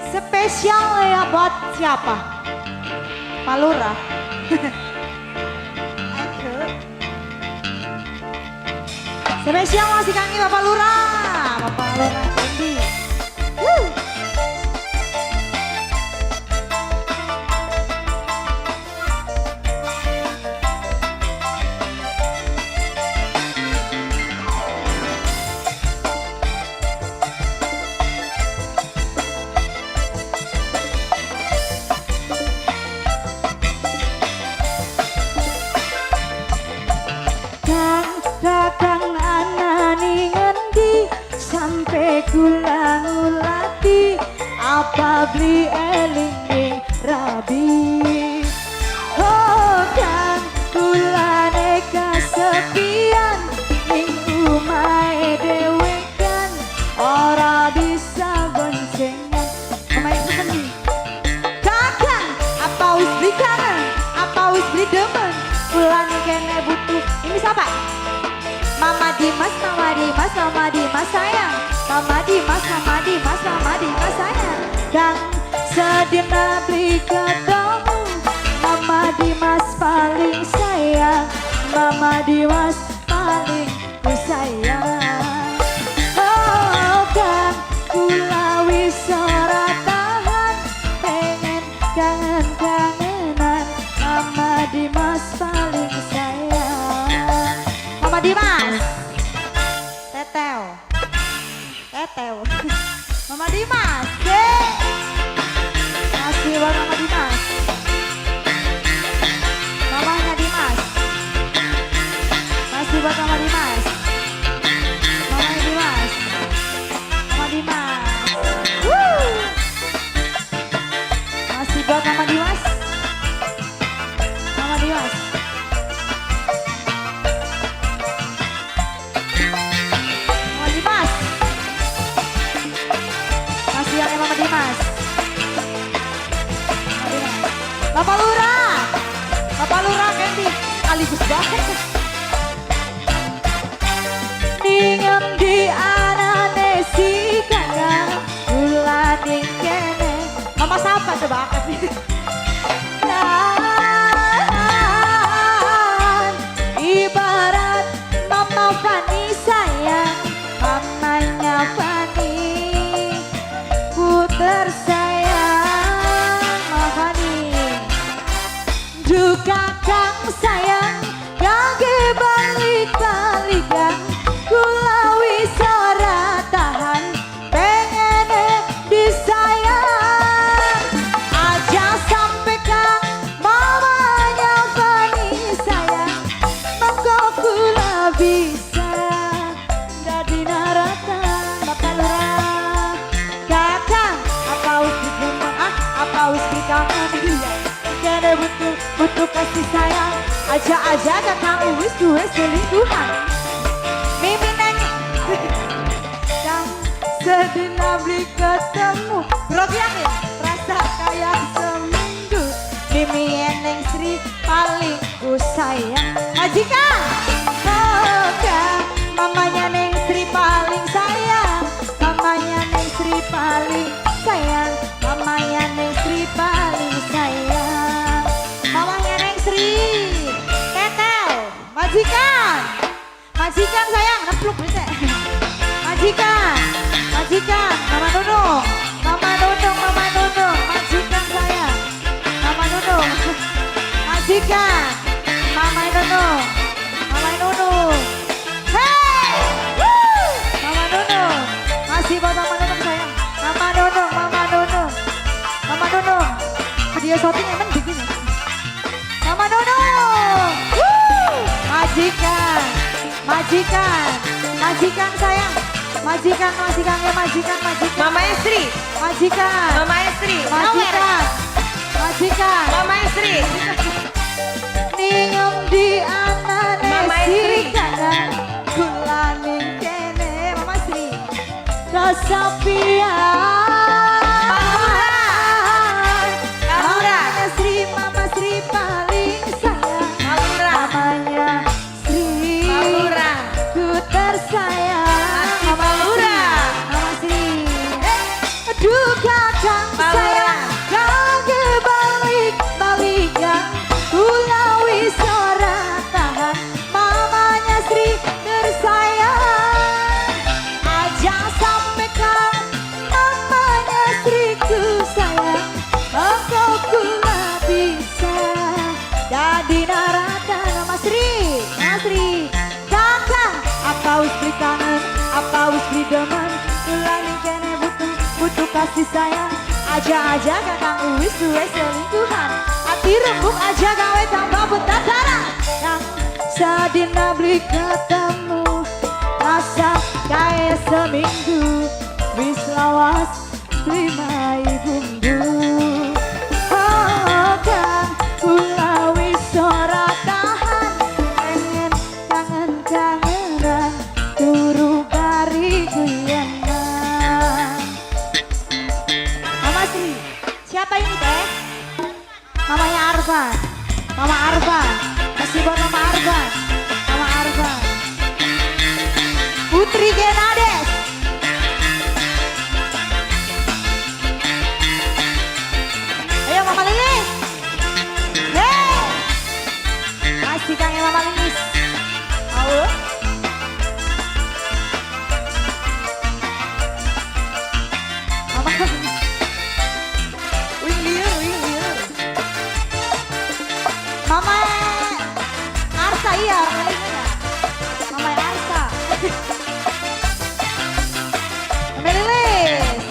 Spesial ya buat siapa? Pak Lurah. Eko. Spesial masih kangen Bapak Lurah. Bapak Lurah Kendi. Woo. Kang, kakang anane ngendi sampe kula ngulati, apa beli eling ning rabi? Oh kang, kulane kesepian ning omahe dhewekan, ora bisa boncengan. Omahe sepi. Kakang, apa wis beli kangen? Apa wis beli demen? Kula kene butuh. Ini siapa? Mama Dimas, Mama Dimas, Mama Dimas sayang. Mama Dimas, Mama Dimas, Mama Dimas sayang. Kang, sedina beli ketemu. Mama Dimas paling sayang. Mama Dimas paling ku sayang. Oh kang, kula wis ora tahan, pengen kangen-kangenan. Mama Dimas paling sayang. Mama Dimas. Tetel. Tetel. Mama Dimas. Ye. Masih buat Mama Dimas. Mamanya Dimas. Masih buat Mama Dimas. Mamanya Dimas. Mama Dimas. Woo. Masih buat Mama Dimas. Mama Dimas. Mama Dimas. Masih yang Mama Dimas. Mama Dimas. Bapak Lurah. Bapak Lurah Kendi. Sekaligus banget. Ning endi anane si kakang, kula ning kene. Mama siapa coba aktif nih? Dan ibarat Mama Fani sayang, mamanya Fani ku tersayang. Mama Fani juga kang sayang, kage balik-balik kang, kula wis ora tahan pengene disayang. Aja sampai kang mamanya Fani sayang, mengko kula bisa dadi narata. Bapak Lurah, kakang, apa wis digremeng, ah, apa wis dikangen? Iya, kene butuh butuh kasih sayang. Aja aja kakang wis duwe selingkuhan. Mimi nyanyi. Kang, sedina beli ketemu. Grogi yakin rasa kayak seminggu. Mimi Eneng Sri paling ku sayang. Majikan. Oke, mamanya Neng Sri paling sayang. Mamanya Neng Sri paling sayang. Mamanya Neng Sri paling sayang. Mamanya Neng Sri. Tetel. Majikan. Majikan sayang, nepluk bisa. Majikan. Majikan, Mama Nunung. Mama Nunung, Mama Nunung, majikan sayang. Mama Nunung. Majikan. Mama Nunung. Mama Nunung. Hey! Woo! Mama Nunung. Masih buat Mama Nunung sayang. Mama Nunung, Mama Nunung. Mama Nunung. Video shooting emang begini. Mama Nunung. Woo! Majikan. Majikan. Majikan sayang. Majikan, majikan, ya majikan, majikan. Mama Estri, Majikan. Mama Estri, Majikan. Majikan. Mama Estri, Ning endi anane Mama si Estri. kakang, kula ning kene. Mama Sri kesepian. Pak Lurah. Mamanya Sri, Mama Sri paling sayang. Pak Lurah. Mamanya Sri Pak Lurah. ku tersayang. Masih Pak Lurah. Mama Sri. Duka. Kakang sayang kage balik balikan, kula wis ora tahan, mamanya Sri tersayang. Aja sampai kang mamanya Sri ku sayang, monggo kula bisa jadi naratan. Mas Sri, Mas Sri, kakak, apa wis beli kangen, apa wis beli demen, kula ning kene butuh butuh kasih sayang. Aja-aja kakang wis duwe selingkuhan, ati rembuk aja gawe tambah betadara. Kang sadina beli ketemu, rasa kayak seminggu, wis lawas beli mai bumbu. Oh kang, kula wis ora tahan, pengen kangen kangenan, turu bari guyonan. Mama Sri, siapa ini teh? Mamanya Arfan, Mama Arfan, masih buat Mama Arfan, Mama Arfan. Putri Genades. Ayo Mama Lilis. Hey. Masih kangen Mama Lilis. Mau? Mama Wing liur, wing liur. Mama Arsa, iya orang ini ya. Mama Arsa. Mama Lilis.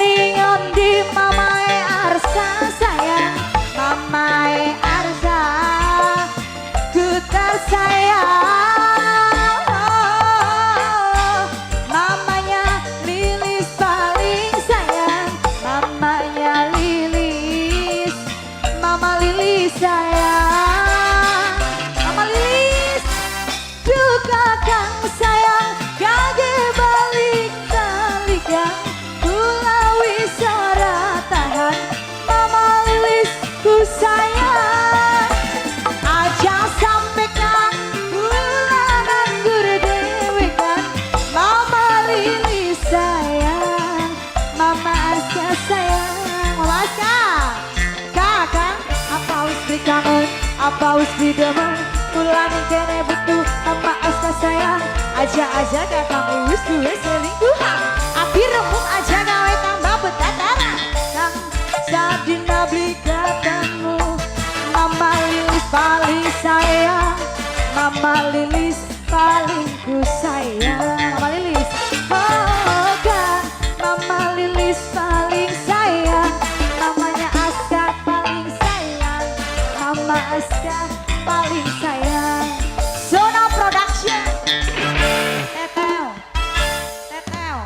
Ning di Mama Arsa sayang, Mama Arsa ku tersayang. Oh, mamanya Lilis paling sayang, mamanya Lilis, Mama Lilis sayang, Mama Lilis. Duka kang sayang kage balik balikan, kula wis ora tahan, Mama Lilis ku sayang. Aja sampai kang kula nganggur dewekan, Mama Lilis sayang, Mama Aska sayang, Mama Aska. Kakang, apa wis beli kangen, apa wis beli demen, kula ning kene butuh Mama Aska sayang. Aja-aja kakang wis duwe selingkuhan, ati remuk aja gawe tambah betataran. Kang sadina beli ketemu, Mama Lilis paling sayang, Mama Lilis paling ku sayang, Mama Lilis. Oh kan, Mama Lilis paling sayang, mamanya Aska paling sayang, Mama Aska paling sayang. Zona Production. Tetel, tetel.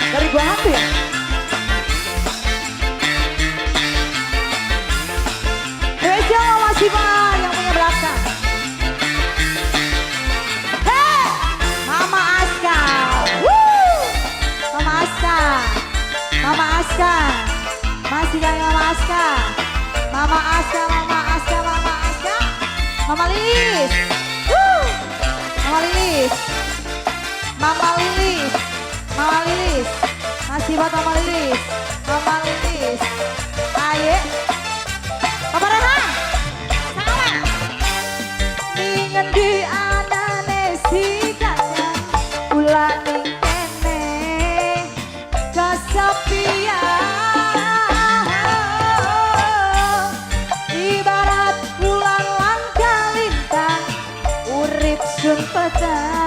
Dari gua hantu ya? Spesial Mama Siva yang punya belakang. Hey, Mama Aska. Woo! Mama Aska. Mama Aska. Masih kayak Mama Aska. Mama Aska, Mama Aska, Mama Aska. Mama Lilis. Woo! Mama Lilis. Mama Lilis. Mama Lilis. Masih buat Mama Lilis. Mama Lilis. Aye. Papa Rehan. Sama. Ning endi anane si kakang, kula ning kene kesepian. Ibarat wulan lan kalintang, urip sun petang.